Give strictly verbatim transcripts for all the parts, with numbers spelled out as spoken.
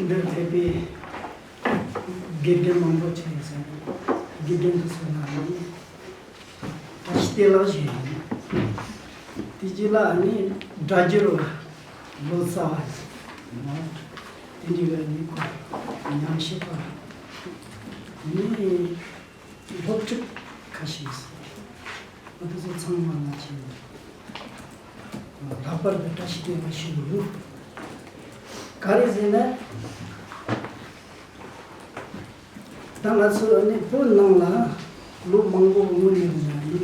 འདིར་ཕེབས་པའི་དགེ་རྒན་མང་པོ་ཅིག་ཡོད་ཟེར། དགེ་རྒན་དེ་ཚོ་ལ་ནི་བཀྲ་ཤིས་བདེ་ལེགས་ཞུ་ཡིན། དེ་རྗེས་ལ་ནི་སྒྲ་སྒྱུར་བ། ལོ་ཙཱ་བ། དེ་འདྲ་བའི་ནི་སྐོར་ཉམས་ཞིབ་པ། ནི་སློབ་ཕྲུག་ཁ་ཤས་ཟེར། ང་ཚོ་ཚང་མ་ལ་ཆེད་ལྷག་པར་དུ་བཀྲ་ཤིས་བདེ་ལེགས་ཞུ་གི་ཡོད། ག་རེ་ཟེར་ན། ད་ང་ཚོ་ནི་བོད་ནང་ལ་ལོ་མང་པོ་སྔོན་ནས་ཡོང་ནས་ནི་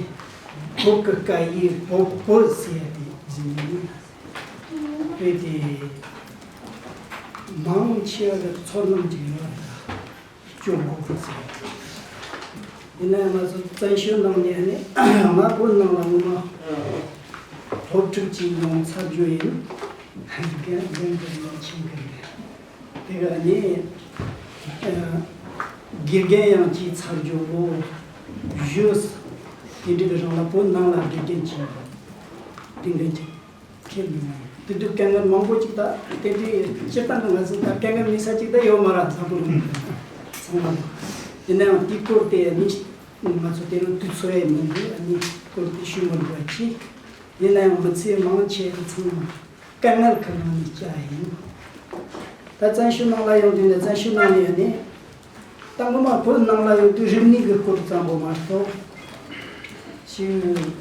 བོད་ཀྱི་སྐད་ཡིག་བོད་བོད་ཟེར་ཡ་དེ་ཟེར་ནས་ནི་དཔེ་དེ་མང་ཆེ་བ་ཚོར་སྣང་ཅིག་ཡོད་རེད། སྐྱོ་པོ་ཟེར། ཡིན་ན་ཡང་ང་ཚོ་བཙན་བྱོལ་ནང་ནས་ནི་ང་བོད་ནང་ལ་སྔོན་མ་སློབ་ཕྲུག་ཅིག་ཡོང་ཚར་རྒྱུ་ཡིན། རྒན་རྒན་གྱི་ཡང་ཆེན་གྱི་རེད། དེ་ག་ནི་དགེ་རྒན་ཡང་བྱས་ཚར་རྒྱུ་ལོ་བཞི་དེ་འདྲ་གི་རིང་ལ་བོད་ནང་ལ་དགེ་རྒན་བྱས་དེ་འདྲ་ཅིག་ཁྱེད་མི་དེ་དུས་དཀའ་ངལ་མང་པོ་ཅིག་ད་དེ་འདྲའི་སྤྱིར་བཏང་གི་ང་ཚོ་ད་དཀའ་ངལ་མེད་ས་ཅིག་ད་ཡོད་མ་རེད། ཚང་མ་ཚང་མ་ཡིན་ན་ཡང་དེའི་སྐོར་དེ་ནི་ང་ཚོ་དེ་རིང་དུས་ཚོད་ཡང་མི་འདུག་ཨ་ནི་སྐོར་དེ་ཞུ་མི་འདུག་ཅིག་ཡིན་ན་ཡང་མི་ཚེ་མང་ཆེ་གི་ཚང་མ་དཀའ་ངལ་གི་ནང་ནས་བསྐྱལ་ཡིན། ད་བཙན་བྱོལ་ནང་ལ་ཡོང་དུས་ནས་བཙན་བྱོལ་ནང་ནས་ནི། ད་སྔོན་མ་བོད་ནང་ལ་ཡོད་དུས་རིག་གནས་ཀྱི་སྐོར་ཙམ་པོ་མ་གཏོགས། ཅིག་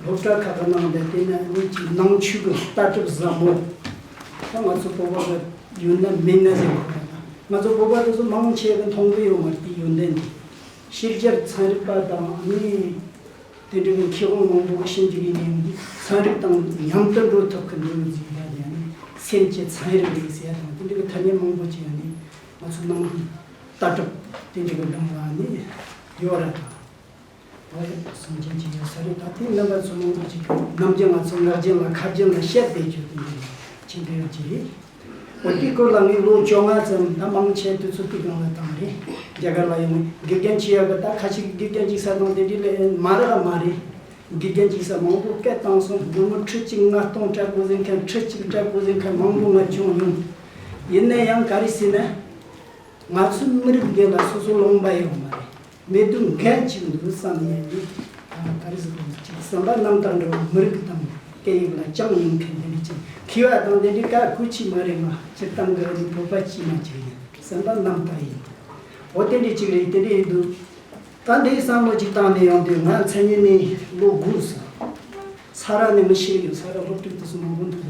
སློབ་གྲྭ་ཁག་གི་ནང་དུ་དེ་ནས་ངོས་ཀྱི་ནང་ཆོས་ཀྱི་ལྟ་གྲུབ་ཟབ་མོ། ད་ང་ཚོ་བོད་པ་གི་ཡོད་ན་མེད་ན་ཟེར་གོ་ར། ང་ཚོ་བོད་པ་དེ་ཚོ་མང་ཆེ་གི་མཐོང་གི་ཡོད་མ་རེད། དེ་ཡོན་ཏན་དེ། ཤེས་བྱར་ཚན་རིག་པ་དང་ནི། དེ་འདྲ་གི་མཁས་དབང་མང་པོ་གི་ཞིབ་འཇུག་ཡིན་ནའང་འདི་ཚན་རིག་དང་མཉམ་དུ་འགྲོ་ཐུབ་ཀྱི་འདུག་ཟེར་ཡ་ཡང་ནི་སེམས་ཀྱི་ཚན་རིག་རེད་ཟེར་ཡ་དང་དེ་འདྲ་གི་ཐ་སྙད་མང་པོ་ཅིག་ཡང་ནི་ང་ཚོ་ནང་གི་ལྟ་གྲུབ་དེ་འདྲ་གི་སྒང་ལ་ནི་ཡོད་ར་དང་། ཨོ་ཡ་སུན་འབྱིན་ཅིག་ཡོད་ས་རེད། ད་དེ་རྣམ་པ་ཚོ་མང་པོ་ཅིག་གི་ནམ་རྒྱུན་ང་ཚོ་ངག་རྒྱུན་ལ་ཁ་རྒྱུན་ལ་བཤད་བསྡད་རྒྱུ་དེ་འདྲ་ཅིག་འདྲ་ཡོད་ཀྱི་རེད། འོ་དེའི་སྐོར་ལ་ངས་ལོ་བཅོ་ལྔ་ཙམ་ད་མང་ཆེ་དུས་ཚོད་དེ་གང་ལ་བཏང་རེད། རྒྱ་གར་ལ་ཡོང་དགེ་རྒན་བྱེད་ཡག་གི་ད་ཁ་ཤས་དགེ་རྒན་ཅིག་ས་དང་དེ་འདྲ་ལས་མ་རག་མ་རེད། དགེ་རྒན་ཅིག་ས་མང་པོ་སྐད་བཏང་སོང་། སྒོར་མོ་ཁྲི་གཅིག་ལྔ་སྟོང་སྤྲད་དགོས་ཟེར་མཁན་ཁྲི་གཅིག་སྤྲད་དགོས་ཟེར་མཁན་མང་པོ་ང་བྱུང་མྱོང་། ཡིན་ན་ཡང་ག་རེ་ཟེར་ན། ང་ཚོའི་མི་རིགས་འདི་ལ་སོ་སོ་ལུང་པ་ཡོད་མ་རེད། མེད་དུས་འགན་ཅིག་འདུག་བསམ་ནས་ནི། ག་རེ་ཟེར་དགོས་ཅིག་བསམ་པ་རྣམ་དག་འགྲོ་བ་མི་རིགས་དང་སྐད་ཡིག་ལ་བཅངས་ཡོང་མཁན་དེ་འདྲ་ཅིག་མཁས་པ་དང་དེ་འདྲའི་བཀའ་བཀོད་ཅིག་མ་རེད། ང་སྤྱིར་བཏང་གི་ནི་བོད་པ་ཅིག་མ་ཅིག་ཡིན་བསམ་པ་རྣམ་དག་ཡིན། འོ་དེ་འདྲ་ཅིག་རེད། དེ་འདྲ་ཡིན་དུས། ད་འདིའི་བསམ་བློ་ཅིག་བཏང་ནས་ཡོང་དུས་ང་མཚན་ཉིད་ནས་ལོ་དགུ་སོང་། ས་ར་ནས་མི་ཤེས་ཡོད། ས་ར་སློབ་ཕྲུག་དེ་ཚོ་མང་པོ་འདུག་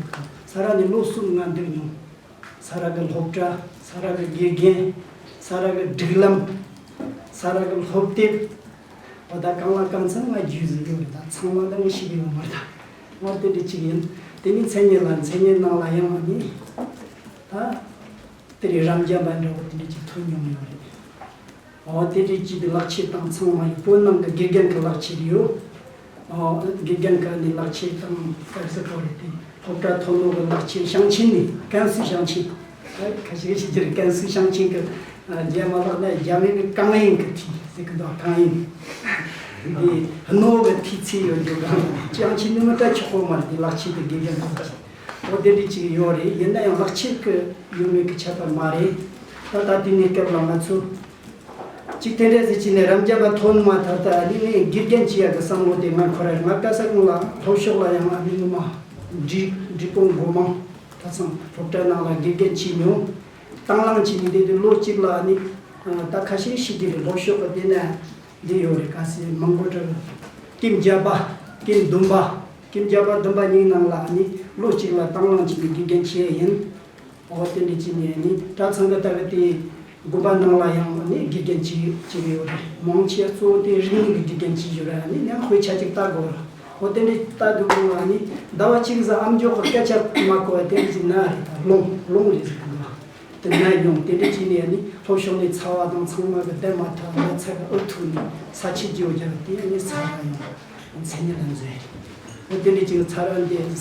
ས་ར་ནས་ལོ་གསུམ་ང་འདུག་མྱོང་། ས་ར་གི་སློབ་གྲྭ། ས་ར་གི་དགེ་རྒན། ས་ར་གི་སྒྲིག་ལམ། ས་ར་གི་སློབ་དེབ། འོ་ད་གང་ལ་གང་འཚམ་ང་རྒྱུས་ཟིན་ཡོད་རེད། ད་ཚང་མ་ད་ངས་ཤེས་ཀྱི་ཡོད་མ་རེད། ད་འོ་དེ་འདྲ་ཅིག་ཡིན། དེ་ནི་མཚན་ཉིད་ལ་མཚན་ཉིད་ནང་ལ་ཡང་ནི་ད་དེ་རིང་རབ་འབྱམས་པ་འདྲ་བོ་དེ་འདྲ་ཅིག་ཐོན་མྱོང་ཡོད་རེད། འོ་དེ་འདྲ་ཅིག་གི་ལག་ཁྱེར་དང་ཚང་མ་ཡོད། བོད་ནང་གི་དགེ་རྒན་གྱི་ལག་ཁྱེར་ཡོད། ཨོ། དགེ་རྒན་ག་ནས་ལག་ཁྱེར་དང་ཀན་སུའུ་ག་རེ་དེ་སློབ་གྲྭ་ཐོན་ནོ་གི་ལག་ཁྱེར། ཞང་ཆེན་ནས་ཀན་སུའུ་ཞང་ཆེན། ཨ་ཁ་ཤས་ཤིག་གིས་ཀན་སུའུ་ཞང་ཆེན་གི་རྒྱ་མ་ལག་ན་རྒྱ་མི་གི་ཀང་ཡིན་གི་ཐི་ཟེར་གི་འདུག་ཀང་ཡིན། དེ་ནོ་གི་ཐི་ཚེ་ཡོད་རྒྱུ་གང་ཞང་ཆེན་ནི་མི་ད་ཆོག་གོ་མ་རེད། དེ་ལག་ཁྱེར་དེ་དགེ་རྒན་གི་ལག་ཁྱེར། ཨོ་དེ་འདྲ་ཅིག་ཡོད་རེད། ཡིན་ན་ཡང་ལག་ཁྱེར་གི་ཡོད་མེད་གི་ཁྱད་པར་མ་རེད། ད་ད་དེ་ནས་སྐབས་ལ་ང་ཚོ། གཅིག་དེ་འདྲ་ཟེར་གྱི་ནས་རབ་འབྱམས་པ་ཐོན་མ་ཐག་ཏུ་ཨ་ནི་ངས་དགེ་རྒན་བྱེད་ཡག་གི་བསམ་བློ་དེ་ང་འཁོར་ར། ང་ཀ་ས་གོང་ལ་ལྷོ་ཕྱོགས་ལ་ཡང་ཨ་ནི་ངོ་མ་འབྲི་འབྲི་གུང་སྒོ་མང་ད་ཚང་སློབ་གྲྭ་ནང་ལ་དགེ་རྒན་བྱས་མྱོང་། དང་བླངས་བྱས་ནས་བསྡད་དུས་ལོ་གཅིག་ལ་ཨ་ནི་ད་ཁ་ཤས་ཤིག་གིས་རེད། ལྷོ་ཕྱོགས་གི་དེ་ན་འདི་ཡོད་རེད། ག་ཟེར་མང་པོ་འདྲ་རེད། ཀེམ་བརྒྱད་པ་ཀེམ་བདུན་པ་ཀེམ་བརྒྱད་པ་བདུན་པ་གཉིས་ནང་ལ་ཨ་ནི་ལོ་གཅིག་ལ་དང་བླངས་བྱས་ནས་དགེ་རྒན་བྱས་ཡིན། འོ་དེ་འདྲ་བྱས་ནས་ནི་གྲྭ་ཚང་གི་ལྟ་བུ་དེ་དགོན་པ་ནང་ལ་ཡང་ནི་དགེ་རྒན་བྱེད་བྱེད་ཀྱི་ཡོད་རེད། མང་ཆེ་གཙོ་བོ་དེ་རིག་གནས་ཀྱི་དགེ་རྒན་བྱེད་ཀྱི་ཡོད་རེད། ནི་ཡང་དཔེ་ཆ་གཅིག་ལྟ་དགོས་རེད། འོ་དེ་འདྲ་ལྟ་དུས་སྒང་ལ་ནི་ཟླ་བ་གཅིག་ཙམ་ཨ་མཆོག་གི་སྐད་ཆ་མ་གོ་བ་དེ་འདྲ་ཅིག་ན་རེད། ད་ལོང་ལོང་རེད་ཟེར་གི་འདུག་དེ་ན་ཡོང་དེ་འདྲ་བྱས་ནས་ནི་ལྷོ་ཕྱོགས་ནས་ཚ་བ་དང་ཚང་མ་གི་བསྡད་མ་ཐག་ནི་ཚ་གི་ཨུ་ཐུག་ནས་ས་ཆུ་རྒྱུ་རྒྱབ་དེ་ནི་ཚ་བ་ཡོང་། མཚན་ཉིད་ལ་འཛུལ། འོ་དེ་འདྲ་ཅིག་ཚ་ར་འདི་ད་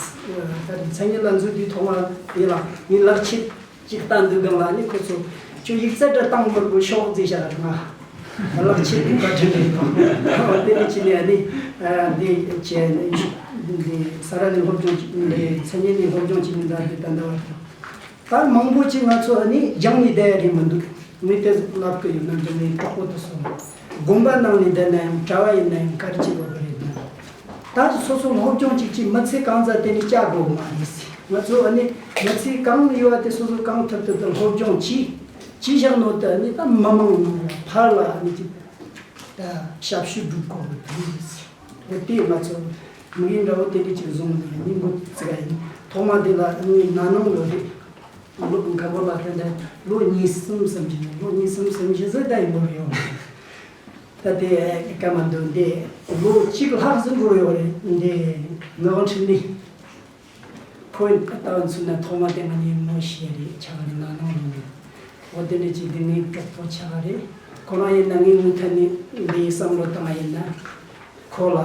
མཚན་ཉིད་ལ་འཛུལ་དུས་ཐོག་མ་དེ་ལ་ངའི་ལག་ཁྱེར་ཅིག་བལྟ་འདུག་གམ་ལ་ནི་ཁོ་ཚོ་ཁྱོད་ཡིག་ཚད་འདྲ་བཏང་མི་དགོས་ཤོག་ཟེར་བཞག་རེད། ང་ལག་ཁྱེར་དེ་བཀའ་དྲིན་རེད་དང་འོ་དེ་འདྲ་ཅིག་ནས་ནི་འདི་བྱས་ནི་འདི་ས་ར་ནས་སློབ་སྦྱོང་ཅིག་འདི་མཚན་ཉིད་ནས་སློབ་སྦྱོང་ཅིག་མི་འདྲ་འདི་ད་ལྟ་བར་དུ། ད་མང་པོ་ཅིག་ང་ཚོ་ཨ་ནི་སྦྱངས་ནས་བསྡད་ཡ་རེད་མི་འདུག་ངས་དེ་ལབ་གི་ཡོད་ན་འདི་ངའི་གྲོགས་པོ་དེ་སོང་། དགོན་པ་ནང་ནས་བསྡད་ན་ཡང་གྲྭ་བ་ཡིན་ན་ཡང་ག་རེ་བྱེད་དགོས་ཀྱི་རེད་ན། ད་སོ་སོ་སློབ་སྦྱོང་ཅིག་ཅིག་མི་ཚེ་གང་ཚ་དེ་ནས་བཅག་དགོས་མ་རེད་ཟེར། ང་ཚོ་ཨ་ནི་མི་ཚེ་གང་ཡོད་པ་དེ་སོ་སོ་གང་ཐུབ་ཐུབ་དུ་སློབ་སྦྱོང་གྱིས་ཅི་བཞག་ནོ་དེ་ཨ་ནི་ད་མི་མང་ནང་ལ་ཕར་ལ་ཨ་ནི་ཅིག་ད་ཞབས་ཞུ་སྒྲུབ་དགོས་ཀྱི་འདུག་ཟེར། འོ་དེ་ང་ཚོ་མི་ཡིན་འདྲ་བོ་དེ་འདྲ་ཅིག་བཟུང་ནས་ནི་འགོ་བཙུགས་ཡིན། ཐོག་མ་དེ་ལ་ངའི་ན་ནིང་ལོ་རེད། ལོ་འགའ་པོ་ལ་དེ་འདྲ་ལོ་གཉིས་གསུམ་ཙམ་ཞིག་ལོ་གཉིས་གསུམ་ཙམ་ཞིག་ཟེར་ད་ཡིན་པོ་རེད་ཡོང་། ད་དེ་ཀ་མ་འདུག་འདི་ལོ་གཅིག་ལྷག་ཙམ་འགོར་ཡོད་རེད་འདི་ངག་དབང་འཕྲིན་ལས། ཁོས་ལྟ་བ་ཚུལ་ན་ཐོག་མ་དེ་ང་གཉིས་མོ་ཤེས་རེད་ཆ་ག་རེ་ན་ནང་ལོ་ནས་འོ་དེ་འདྲ་ཅིག་དེ་ངའི་གྲོགས་པོ་ཆ་ག་རེད། ཁོ་རང་ཡིན་ན་ངའི་མུ་མཐའ་ནས་འདིའི་བསམ་བློ་བཏང་ཡིན་ན་ཁོ་ལ་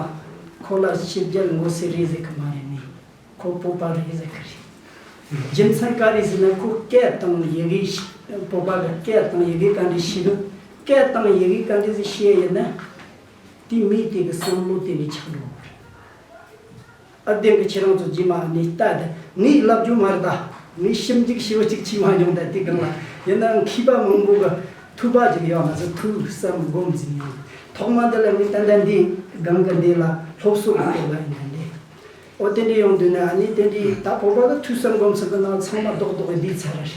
ཁོ་ལ་ཕྱི་རྒྱལ་ངོ་ཤེས་རེད་ཟེར་གི་མ་རེད་ནི། ཁོ་བོད་པ་རེད་ཟེར་གི་རེད། རྒྱུ་མཚན་ག་རེ་ཟེར་ན་ཁོ་སྐད་དང་ཡི་གེ་ཤེས། བོད་པ་གི་སྐད་དང་ཡི་གེ་ག་འདྲ་ཤེས་ནོ། སྐད་དང་ཡི་གེ་ག་འདྲ་ཟིག་ཤེས་ཡིན་ན། དེ་མི་དེ་གི་བསམ་བློ་དེ་ནས་ཆགས་འགྲོ་གི་རེད། ཨ་བདེན་གི་ཁྱེད་རང་ཚོ་རྗེས་མ་ནས་ལྟ་དེ་ངས་ལབ་རྒྱུ་མ་རེད་ད། ངས་ཞིབ་འཇུག་ཞེ་པོ་ཅིག་བྱས་མ་མྱོང་ད་དེ་སྒང་ལ། ཡིན་ནའང་མཁས་པ་མང་པོ་གི་ཐུག་པ་ཅིག་ཡོད་མ་ཟད་ཐུགས་བསམ་སྒོམ་ཟིན་ཡོང་། ཐོག་མ་འདི་ལ་ངས་ད་ལྟ་འདི་སྒང་གི་འདི་ལ་སློབ་གསོ་གི་སྐོར་ལ་ཡིན་ད་འདི། ཨོ་དེ་འདྲ་ཡོང་དུས་ན་ཨ་ནི་དེ་འདྲའི་ད་བོད་པ་གི་ཐོས་བསམ་སྒོམ་གསུམ་གི་ནང་ཚང་མ་རྡོག་རྡོག་གི་འདི་ཚར་རེད།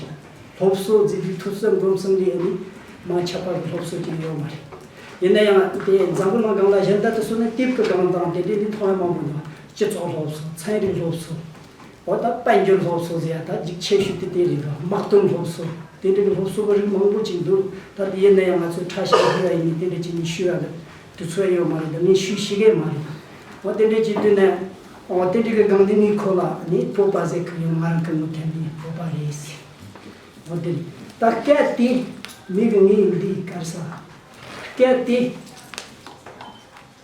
སློབ་གསོ་ཟེར་དུས་ཐོས་བསམ་སྒོམ་གསུམ་ལས་ཨ་ནི་མང་ཆེ་བ་གི་སློབ་གསོ་ཅིག་ཡོད་མ་རེད། ཡིན་ན་ཡང་དེ་འཛམ་བུ་གླིང་སྒང་ལ་གཞན་དག་ཏུ་སོང་ན་དེབ་ཀྱི་སྒང་དང་དེ་འདྲའི་འདི་མཐོང་ཡ་མང་པོ་འདུག་སྤྱི་ཚོགས་སློབ་གསོ། ཚན་རིག་སློབ་གསོ། འོ་ད་དཔལ་འབྱོར་སློབ་གསོ་ཟེར་ཡ་ད་ཅིག་ཆེ་ཤོས་དེ་དེ་རེད་འདུག་དམག་དོན་སློབ་གསོ། དེ་འདྲའི་སློབ་གསོ་གི་རིགས་མང་པོ་ཅིག་འདུག་ད་དེ་ཡིན་ན་ཡང་ང་ཚོས་ཁྲ་ཤག་ཕུལ་བ་ཡིན་ནི་དེ་འདྲ་ཅིག་ནི་ཞུ་ཡ་གི་དུས་ཚོད་ཡོད་མ་རེད། ད་ངས་ཞུ་ཤེས་གི་མ་རེད། འོ་དེ་འདྲ་ཅིག་དུས་ནས་འོ་དེ་འདྲ་གི་སྒང་དེ་ངས་ཁོ་ལ་ནི་བོད་པ་ཟེར་གི་ཡོད། ང་རང་གི་མུ་མཐུད་ནས་བོད་པ་རེད་ཟེར། འོ་དེ་རེད། ད་སྐད་དེ་མི་གི་ངའི་འདི་གར་ས་སྐད་དེ།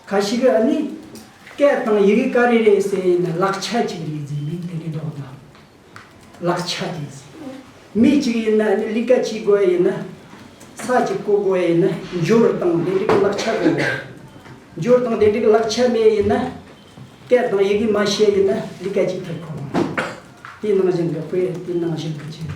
ཁ་ཤས་ཀྱིས་ཨ་ནི་སྐད་དང་ཡི་གེ་ག་རེ་རེད་ཟེར་ཡིན་ན་ལག་ཆ་གཅིག་རེད་ཟེར་མི་དེ་འདྲ་འདུག་ན། ལག་ཆ་དེ་ཟེར། མི་གཅིག་ཡིན་ན་ཨ་ནི་ལས་ཀ་བྱེད་དགོས་ཡིན་ན། ས་གཅིག་བརྐོ་དགོས་ཡིན་ན་འབྱོར་དང་དེ་འདྲའི་ལག་ཆ་དགོས། འབྱོར་དང་དེ་འདྲའི་ལག་ཆ་མེད་ཡིན་ན། སྐད་དང་ཡི་གེ་མ་ཤེས་ཡིན་ན་ལས་ཀ་བྱེད་ཐུབ་ཁོ་མ་རེད། དེ་ནང་བཞིན་གྱི་དཔེ་དེ་ནང་བཞིན་གྱི་ཆེད།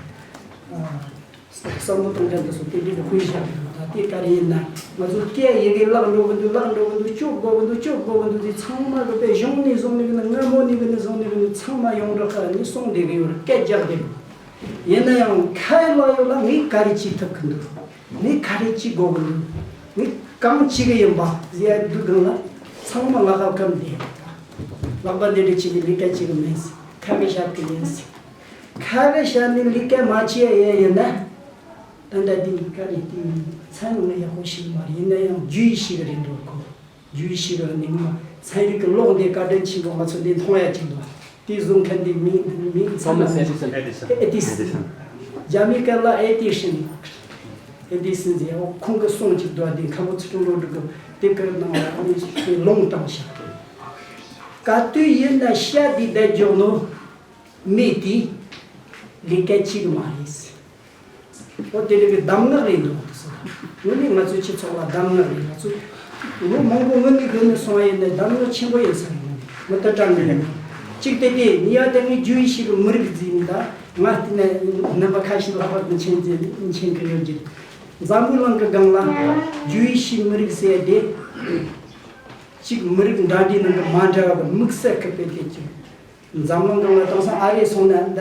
བསམ་བློ་གཏོང་མཁན་དེ་ཚོ་དེ་འདྲའི་དཔེ་བཞག་གི་འདུག་ད་དེ་ག་རེ་ཡིན་ན་ང་ཚོ་སྐད་ཡི་གེ་བརླག་འགྲོ་གི་འདུག་བརླག་འགྲོ་གི་འདུག་སྐྱོབ་དགོས་གི་འདུག་སྐྱོབ་དགོས་གི་འདུག་དེ་ཚང་མ་གི་དཔེ་གཞུང་ནས་བཟུང་ནས་གི་ནི་སྔ་མོ་ནས་གི་ནི་བཟུང་ནས་གི་ནི་ཚང་མ་ཡོངས་གྲགས་ཁ་ནས་གསུངས་བསྡད་གི་ཡོད་རེད། སྐད་རྒྱག་བསྡད་གི་ཡིན་ན་ཡང་ཁ་ཡོད་ལག་ཡོད་ལ་ངས་ག་རེ་བྱེད་ཐུབ་གི་འདུག་ངས་ག་རེ་བྱེད་དགོས་གི་འདུག་ངས་གང་བྱེད་གི་ཡིན་པ་ཟེར་ཡ་འདུག་སྒང་ལ་ཚང་མ་ལག་པ་བསྐུམ་བསྡད་ཡོད། ལག་པ་འདི་འདྲ་བྱེད་ནས་ལས་ཀ་བྱེད་གི་མིན་ཟེར། ཁ་གི་བཤད་གི་ཡིན་ཟེར། ཁ་གི་བཤད་ནས་ལས་ཀ་མ་བྱེད་ཡ་ཡིན་ན། ད་ལྟ་འདི་ག་རེ་དེ་ཚན་ནི་ཡག་པོ་ཞིག་མ་རེད། ཡིན་ན་ཡང་རྒྱུ་ཡི་ཞིག་རེད་འགྲོ་གོ་རྒྱུ་ཡི་ཞིག་རེད་ནི་ང་ཚན་རིག་གི་ཀློག་འདི་བཀའ་དྲིན་ཆེན་པོ་ང་ཚོ་འདི་མཐོང་ཡ་ཅིག་འདུག་དེ་བཟོ་མཁན་འདི་མིང་མིང་ཚང་མ་Thomas Edison. Edison. Edison. རྒྱ་མི་སྐད་ལ་ཨེ་ཏི་སིན། ཨེ་ཏི་སིན་ཟེར་ཡ་ཁོང་གི་གསུང་ཅིག་འདུག་འདི་མཁན་པོ་ཚུལ་ཁྲིམས་བློ་གྲོས་གི་དེབ་དཀར་ནང་ལ་ཨ་ནི་ལུང་བཏང་ཤག་ག་དུས་ཡིན་ན་ཤ་འདི་བསྡད་འཇོག་ནོ། མི་དེ་ལས་ཀ་བྱེད་གི་མ་རེད་ཟེར། འོ་དེ་རིགས་ཀྱི་གདམས་ངག་རེད་འདུག་དེ་ཚོ། དངོས་གནས་ང་ཚོའི་སྤྱི་ཚོགས་ལ་གདམས་ངག་རེད། ང་ཚོ་ལོ་མང་པོ་སྔོན་ནས་སྔོན་ནས་སོང་བ་ཡིན་ན་གདམས་ངག་ཆེན་པོ་ཡིན་ས་རེད། མི་ལྟ་གྲངས་ངེས་ཡིན། གཅིག་དེ་དེ་ཉེ་བ་དེ་ངས་ཇུ་ཡི་ཤི་གི་མི་རིགས་ཟིན་ད་ང་བལྟས་ན་རྣམ་པ་ཁ་ཤས་ལྷག་པར་དུ་མཁྱེན་མཁྱེན་གི་ཡོད་ཀྱི། འཛམ་བུ་གླིང་གི་སྒང་ལ་ཇུ་ཡི་ཤི་མི་རིགས་ཟེར་དེ་གཅིག་མི་རིགས་འདྲ་འདྲའི་ནང་གི་མ་འདྲ་བ་གི་དམིགས་བསལ་གི་དཔེ་དེ་གཅིག་འཛམ་གླིང་སྒང་ལ་དེང་སང་ཨ་རི་སོང་ན་ད།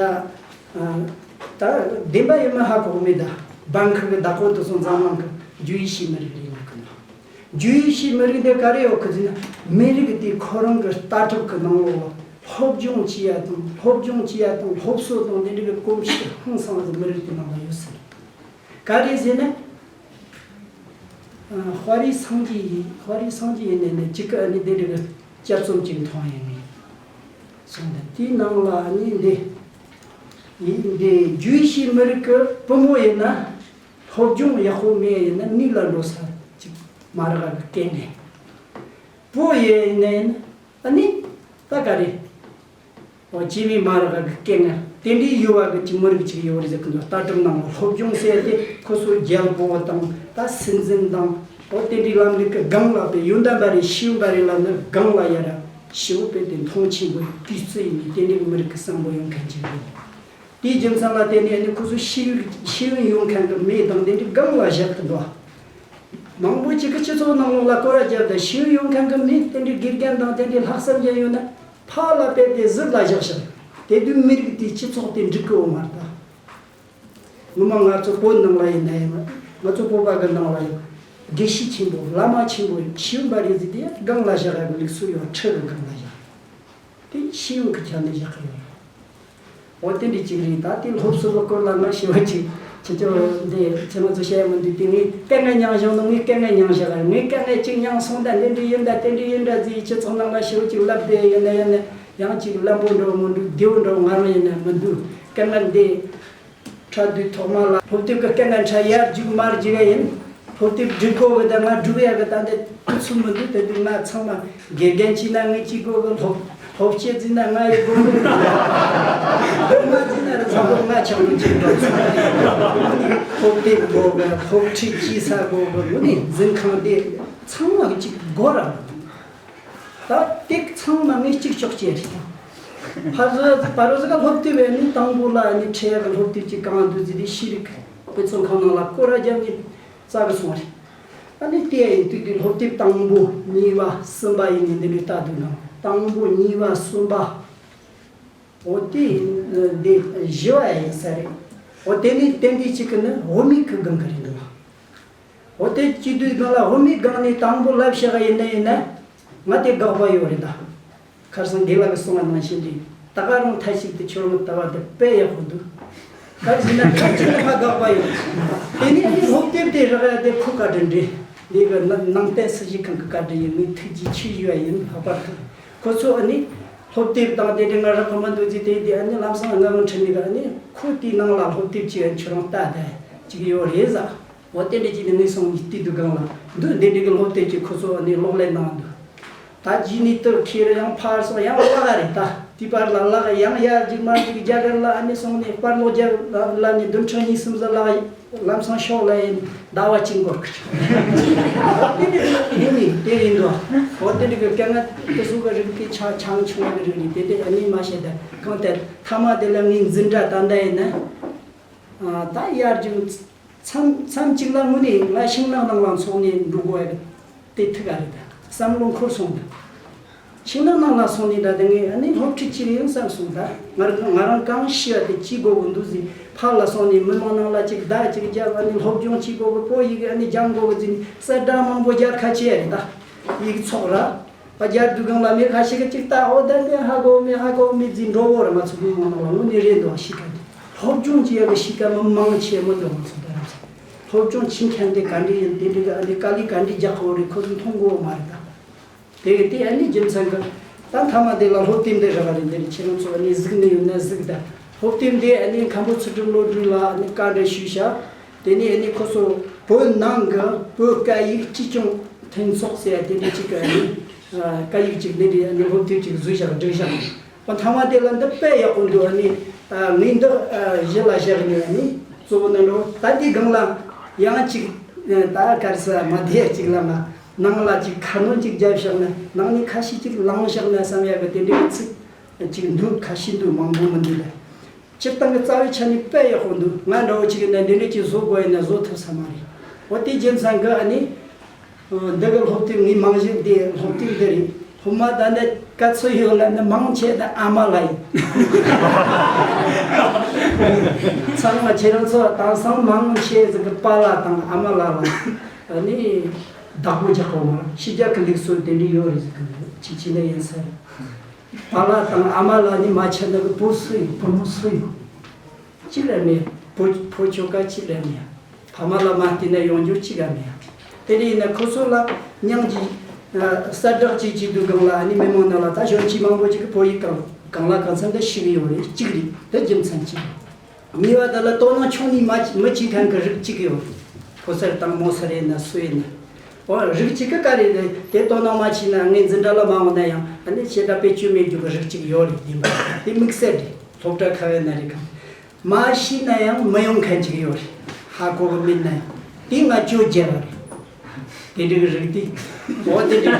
ད་བདེན་པ་ཡིན་མིན་ཧ་གོ་གི་མེད་ད། བྷང་ཁོག་གི་བདག་པོ་དེ་ཚོ་འཛམ་གླིང་གི་ཇུ་ཡི་ཤི་མི་རིགས་རེད་ལབ་གི་འདུག་ཇུ་ཡི་ཤི་མི་རིགས་དེ་ག་རེ་ཡོད་གི་ཟེར་ན་མི་རིགས་དེ་ཁོ་རང་གི་ལྟ་གྲུབ་གི་ནང་ལོགས་ལ་སློབ་སྦྱོང་བྱེད་ཡ་དང་སློབ་སྦྱོང་བྱེད་ཡ་དང་སློབ་གསོ་དང་དེ་འདྲ་གི་གོམས་གཤིས་ཧང་སངས་ཟིག་མི་རིགས་དེ་ནང་ལ་ཡོད་ཟེར། ག་རེ་ཟེར་ན། ཨ། དཔའ་རིས་སངས་རྒྱས་ཡིན། དཔའ་རིས་སངས་རྒྱས་ཡིན་ནས་ནས་གཅིག་གི་ཨ་ནི་དེ་འདྲ་གི་དཔྱད་རྩོམ་ཅིག་མཐོང་ཡོང་ངེས། སོང་ད་དེའི་ནང་ལ་ཨ་ནི་འདི། ཡིན་འདི་ཇུ་ཡི་ཤི་མི་རིགས་ཀྱི་བུ་མོ་ཡིན་ན། སློབ་སྦྱོང་ཡག་པོ་མེད་ཡིན་ན་མི་ལ་འགྲོ་ས་ཅིག་མ་རག་གི་སྐད་ནས། བུ་ཡིན་ནས་ཨ་ནི་ད་ག་རེ། འོ་སྐྱེས་མའི་མ་རག་གི་སྐད་ངན་དེ་འདྲའི་ཡོད་པ་གི་ཅིག་མི་རིགས་ཅིག་ཡོད་རེད་ཟེར་གི་འདུག་ལྟ་གྲུབ་ནང་ལ་སློབ་སྦྱོང་ཟེར་ཏེ་ཁོ་ཚོ་རྒྱལ་པོ་དང་ད་སྲིད་འཛིན་དང་འོ་དེ་འདྲའི་ལམ་ལུགས་ཀྱི་སྒང་ལ་པའི་ཡོན་ཏན་པ་རེད་ཤེས་ཡོན་པ་རེད་ལབ་ན་སྒང་ལ་ཡ་ར་ཞེ་པོ་དཔེ་དེ་མཐོང་ཆེན་པོ་གུས་བརྩི་ཡིན་ནི་དེ་འདྲའི་མི་རིགས་ཀྱི་བསམ་བློ་ཡོང་མཁན་ཅིག་རེད། དེའི་རྒྱུ་མཚན་ལ་བརྟེན་ནས་ནི་ཁོ་ཚོ་ཤེས་ཡོན་ཤེས་ཡོན་ཡོད་མཁན་གྱི་མི་དང་དེ་འདྲའི་སྒང་ལ་བཞག་གི་འདུག་མང་པོ་ཅིག་གིས་སྤྱི་ཚོགས་ནང་ལོགས་ལ་སྐོར་ར་བརྒྱབ་དང་ཤེས་ཡོན་ཡོད་མཁན་གྱི་མི་དེ་འདྲའི་དགེ་རྒན་དང་དེ་འདྲའི་ལྷག་བསམ་ཅན་ཡོད་ན་ཕར་ལ་བལྟས་ཏེ་ཟུར་ལ་བཞག་ཤག་དེ་དུས་མི་རིགས་དེའི་སྤྱི་ཚོགས་དེ་འགྲིག་གི་ཡོད་མ་རེད་ད། ངོ་མ་ང་ཚོ་བོད་ནང་ལ་ཡིན་ན་ཡང་ང་ཚོ་བོད་པ་གི་ནང་ལ་ཡང་དགེ་བཤེས་ཆེན་པོ་བླ་མ་ཆེན་པོ་ཤེས་ཡོན་པ་རེད་ཟེར་དེ་སྒང་ལ་བཞག་ཡ་གི་ལུགས་སྲོལ་ཡོད། ཁྲི་གི་སྒང་ལ་བཞག་དེ་ཤེས་ཡོན་གི་ཆ་ནས་བཞག་གི་ཡོད། འོ་དེ་འདྲ་ཅིག་རེད། ད་དེ་སློབ་གསོ་གི་སྐོར་ལ་ང་ཞེ་པོ་ཅིག་ཁྱེད་ཚོ་འདི་ཁྱེད་རང་ཚོ་བཤད་ཡ་མི་འདུག་དེ་ངས་སྐད་ངན་མྱངས་བཞག་ན་ངས་སྐད་ངན་མྱངས་བཞག་ངས་སྐད་ངན་ཅིག་མྱངས་སོང་ད་འདི་འདྲ་ཡིན་ད་དེ་འདྲ་ཡིན་འདྲ་ཟེར་སྤྱི་ཚོགས་ནང་ལ་ཞེ་པོ་ཅིག་ལབ་བསྡད་ཡིན་ན་ཡིན་ན་ཡང་ཅིག་ལམ་པོ་འགྲོ་མི་འདུག་བདེ་པོ་འགྲོ་ང་རང་ཡིན་ན་མི་འདུག་སྐད་ངན་འདི། ཁྲ་དུས་ཐོག་མ་ལ་སློབ་དེབ་ཀྱི་སྐད་ངན་ཁྲ་ཡར་རྒྱུག་མར་རྒྱུག་ཡ་ཡིན། སློབ་དེབ་སྒྲིག་དགོས་གི་ད་ང་སྒྲུག་ཡ་གི་ད་འདི་དུས་ཚོད་མི་འདུག་དེ་དུས་ང་ཚང་མ་དགེ་རྒན་བྱས་ན་ངས་བྱེད་དགོས་གི་སློབ་སློབ་སྤྱི་བྱས་ན་ང་ཡི་དགོས་གི་སློབ་མ་བྱས་ན་ར་ཚང་མ་ང་ཆགས་ཡོད་ཅིག་འགྲོ་ཚང་མ་སློབ་དེབ་དགོས་གི་སློབ་ཁྲིད་བྱེད་ས་དགོས་གི་ངུ་ནི་འཛིན་ཁང་དེ་ཚང་མ་གི་ཅིག་དགོས་ར། ད་དེ་ཚང་མ་ངས་གཅིག་ལྕོགས་བྱས་རེད། ཕར་ཚུར་ཕར་རོ་ཟི་ག་སློབ་དེབ་བས་ནི་དང་པོ་ལ་ནི་ཁྲལ་གི་སློབ་དེབ་ཅིག་གང་འདུག་ཟེར་ཏེ་ཤེས་རིག་དཔེ་མཛོད་ཁང་ནང་ལ་སྐོར་ར་རྒྱབ་ནས་བཙལ་གི་སོང་རེད། ཨ་ནི་དེ་ཡིན་དུས་དེ་སློབ་དེབ་དང་པོ་གཉིས་པ་གསུམ་པ་ཡིན་ནི་འདི་འདྲའི་ལྟ་འདུག་ན་དང་པོ་གཉིས་པ་གསུམ་པ། འོ་དེ་འདི་བཞི་བ་ཡིན་ས་རེད། འོ་དེ་ནི་ཏན་ཏན་གཅིག་གི་ནི་བུད་མེད་ཀྱི་སྒང་གི་རེད་འདུག་འོ་དེ་སྐྱིད་སྡུག་སྒང་ལ་བུད་མེད་སྒང་ནས་དང་པོ་ལབ་བཞག་ཡིན་ན་ཡིན་ན་ང་དེ་དགག་པ་ཡོད་རེད་ད། ཁར་སང་དགེ་ལགས་ཀྱིས་གསུངས་པ་ནང་བཞིན་རེད། ད་ག་རང་ཐ་ཞིག་ཏུ་ཁྱོད་རང་ལྟ་བ་དེ་དཔེ་ཡག་པོ་འདུག་ག་རེ་ཟེར་ན་ཁ་ཅིག་ལ་ང་དགག་པ་ཡོད། དེ་ནས་ཨ་ནི་སློབ་དེབ་དེ་རག་ཡ་དེ་ཁོ་བཀའ་དྲིན་རེད། འདི་གི་ནང་ནང་བསྟན་སྲིད་བྱུས་ཁང་གི་བཀའ་དྲིན་ཡིན། ངས་ཐུགས་རྗེ་ཆེ་ཞུ་བ་ཡིན། ལྷག་པར་དུ་ཁོ་ཚོ་ཨ་ནི་སློབ་དེབ་དང་དེ་འདྲའི་ང་རག་གི་མི་འདུག་ཅེས་དེ་དེ་ཨ་ནི་ལམ་སང་ང་ངང་ཁྲིད་ནས་ཨ་ནི་ཁོ་དེའི་ནང་ལ་སློབ་དེབ་ཅིག་ཁྱོད་རང་ལྟ་དེ་ཅིག་ཡོད་རེད་ཟེར། འོ་དེ་འདྲ་ཅིག་ནི་ངས་སོང་ནས་བལྟས་དུས་སྒང་ལ་འདུག་འདི་འདྲ་གི་སློབ་དེབ་ཅིག་ཁོ་ཚོ་ནས་ཀློག་ལེན་གནང་འདུག་ད་རྗེས་ནས་དུ་ཁྱེར་ཡང་ཕར་སོང་ཡང་བརླག་རེད་ད། དེ་བར་ལ་བརླག་ཡང་ཡར་རྒྱུག་མར་རྒྱུག་རྒྱ་གར་ལ་ཨ་ནི་སོང་ནས་པར་ལོག་རྒྱབ་ལ་ནི་བདུན་ཕྲག་གཉིས་གསུམ་ཙམ་བརླག་ལམ་སང་ཤོག་ལ་ཡིན་ཟླ་བ་གཅིག་འགོར་གི་རེད། དེ་འདྲ་ཡིན་ནི་དེ་ཡིན་འདུག་འོ་དེ་འདྲ་གི་དཀའ་ངལ་དེ་ཚོ་གི་རིགས་དེ་ཆ་ཆང་ཆུང་བ་གི་རིགས་རེད། དེ་དེ་ཨ་ནི་མ་བཤད་ད་གང་ལྟར་མཐའ་མ་དེ་ལ་ངའི་འཛིན་གྲྭ་ད་ལྟ་ཡིན་ན། ད་ཡར་རྒྱུག་མཚམས་མཚམས་གཅིག་ལ་དངོས་གནས་ང་ཤིང་ནགས་ནང་ལ་འཚོགས་ནས་འགྲོ་དགོས་ཡ་དེ་ཐུག་ག་རེད་ད། བསམ་བློ་འཁོར་སོང་ད། ཤིང་ནགས་ནང་ལ་སོང་ནས་ད་དེ་ངས་ཨ་ནི་སློབ་ཁྲིད་ཅིག་ཡིན་བསམ་སོང་ད། ང་རང་ང་རང་གང་ཤེས་པ་དེ་ཅིག་དགོས་གི་འདུག་ཟེར་ཕར་ལ་སོང་ནས་མི་མང་ནང་ལ་ཅིག་བརྡ་ཅིག་བརྒྱབ་ཨ་ནི་སློབ་སྦྱོང་ཅིག་དགོས་གི་བོད་ཡིག་ཨ་ནི་སྦྱང་དགོས་གི་ཟེར་ནས་གསལ་བསྒྲགས་མང་པོ་རྒྱག་ཁ་ཆེ་ཡ་རེད་ད། ཡིག་ཚོགས་ར། ཨ་རྒྱ་སྒྲུབ་ཁང་ལ་མི་ཁ་ཤས་ཀྱིས་ཅིག་ལྟ་འོ་ད་དེ་ཧ་གོ་མི་ཧ་གོ་མི་འཛིན་འགྲོ་བོ་ར་མ་ཚུགས་མི་མང་ནང་ལ་དངོས་གནས་རེད་འདུག་ཤི་ཁ་འདི་སློབ་སྦྱོང་བྱེད་ཡག་གི་ཤི་ཁ་མི་མང་ཆེ་མི་འདུག་མ་ཚུགས་ད་ར་སློབ་སྦྱོང་བྱེད་མཁན་དེ་ག་འདྲ་ཡིན་དེ་འདྲ་གི་ཨ་ནི་དཀའ་ལས་ག་འདྲ་རྒྱག་གོ་རེད་ཁོ་ཚོ་མཐོང་གོ་མ་རེད་ད། དེ་གི་དེ་ཨ་ནི་རྒྱུ་མཚན་གི་ད་མཐའ་མ་དེ་ལ་སློབ་དེབ་འདི་རག་རེད་འདི་རེད་ཁྱེད་རང་ཚོ་ཨ་ནི་གཟིགས་ནི་ཡོད་ན་གཟིགས་ད་སློབ་དེབ་འདི་ཨ་ནི་མཁན་པོ་ཚུལ་ཁྲིམས་བློ་གྲོས་ལ་ཨ་ནི་བཀའ་འདྲི་ཞུས་ཤག་དེ་ནས་ཨ་ནི་ཁོ་ཚོ་བོད་ནང་གི་བོད་སྐད་ཡིག་གཅེས་སྐྱོང་མཐུན་ཚོགས་ཟེར་ཡ་དེ་འདྲ་ཅིག་གི་ཨ་ནི་སྐད་ཡིག་ཅིག་འདི་འདྲའི་ཨ་ནི་སློབ་དེབ་ཅིག་བཟོས་བཞག་བསྒྲིགས་བཞག་ཨོ་མཐའ་མ་དེ་ལ་འདི་དཔེ་ཡག་པོ་འདུག་ཨ་ནི་ངས་འདི་གཞི་ལ་བཞག་ནས་ཨ་ནི་གཙོ་བོ་ནི་འགྲོ་ད་འདི་སྒང་ལ་ཡང་ཅིག་ད་གར་ས་མ་བསྡད་ཅིག་ལ་མ་ནང་ལ་ཅིག་ཁ་སྣོན་ཅིག་བརྒྱབ་བཞག་ན་ནང་ནས་ཁ་ཤས་ཅིག་ལངས་བཞག་ན་བསམ་ཡག་གི་དེ་འདྲའི་ཚིག་ཅིག་འདུག་ཁ་ཤས་འདུག་མང་པོ་མི་འདུག་ལ། སྤྱིར་བཏང་གི་རྩ་བའི་ཆ་ནས་དཔེ་ཡག་པོ་འདུག་ང་འདྲ་བོ་ཅིག་གིས་ན་འདི་འདྲ་ཅིག་བཟོ་དགོས་ཡིན་ན་བཟོ་ཐུབ་ས་མ་རེད། འོ་དེ་རྒྱུ་མཚན་གི་ཨ་ནི། འདི་གི་སློབ་དེབ་ངའི་མང་བཞིན་དེ་སློབ་དེབ་འདི་རེད། སློབ་མ་ད་ནི་ག་ཚོད་ཡོད་ལབ་ན་མང་ཆེ་ད་ཨ་མ་ལགས་ཡིན། ཚང་མ་ཁྱེད་རང་ཚོ་དེང་སང་མང་ཆེ་ཟིག་གི་པཱ་ལགས་དང་ཨ་མ་ལགས་ལ་ཨ་ནི་བདག་པོ་རྒྱག་གོ་མ་ཕྱི་རྒྱལ་གི་ལུགས་སྲོལ་དེ་འདྲ་ཡོད་རེད་ཟིག་གི་ཅིག་ཅི་ན་ཡིན་ས་རེད། པཱ་ལགས་དང་ཨ་མ་ལགས་ནི་མ་ཁྱེད་ན་གི་བུ་སུ་ཡིན་བུ་མོ་སུ་ཡིན། གཅིག་ལ་མེད། བུ་བུ་ཁྱོ་ག་གཅིག་ལ་མེད། ཕ་མ་ལ་མ་བལྟས་ན་ཡོང་རྒྱུ་གཅིག་ལ་མེད། དེ་འདྲ་ཡིན་ན་ཁོ་ཚོ་ལ་མྱང་གི་གསལ་བསྒྲགས་ཅིག་བྱེད་དུས་སྒང་ལ་ཨ་ནི་མི་མང་ནང་ལ་ད་གཞོན་སྐྱེས་མང་པོ་ཅིག་གིས་བོད་ཡིག་གང་གང་ལ་གང་འཚམ་དུ་ཤེས་ཀྱི་ཡོད་རེད་གཅིག་རེད་དེ་རྒྱུ་མཚན་གཅིག་གཉིས་པ་དེ་ལ་དོ་སྣང་ཆུང་ནས་མ་མི་བྱེད་མཁན་གྱི་རིགས་གཅིག་ཡོད་རེད། ཕོ་གསར་དང་མོ་གསར་ཡིན་ན་སུ་ཡིན་ན། འོ་རིགས་གཅིག་གི་ག་རེ་རེད་དེ་དོ་སྣང་མ་བྱས་ན་ངས་འཛིན་གྲྭ་ལ་མ་འོང་ན་ཡང་ཨ་ནི་བྱེད་སྒྲ་བེད་སྤྱོད་མེད་རྒྱུ་གི་རིགས་གཅིག་ཡོད་རེད་དེ་འདྲ་དེ་དམིགས་བསལ་རེད་སློབ་གྲྭ་ཁ་བའི་ན་རེ་གང་། མ་ཤེས་ན་ཡང་མི་ཡོང་མཁན་ཅིག་ཡོད་རེད། ཧ་གོ་གི་མིན་ན་ཡང་དེ་ང་བཅོས་རྒྱག་རེད། དེ་འདྲ་གི་རིགས་དེ་འོ་དེ་འདྲ་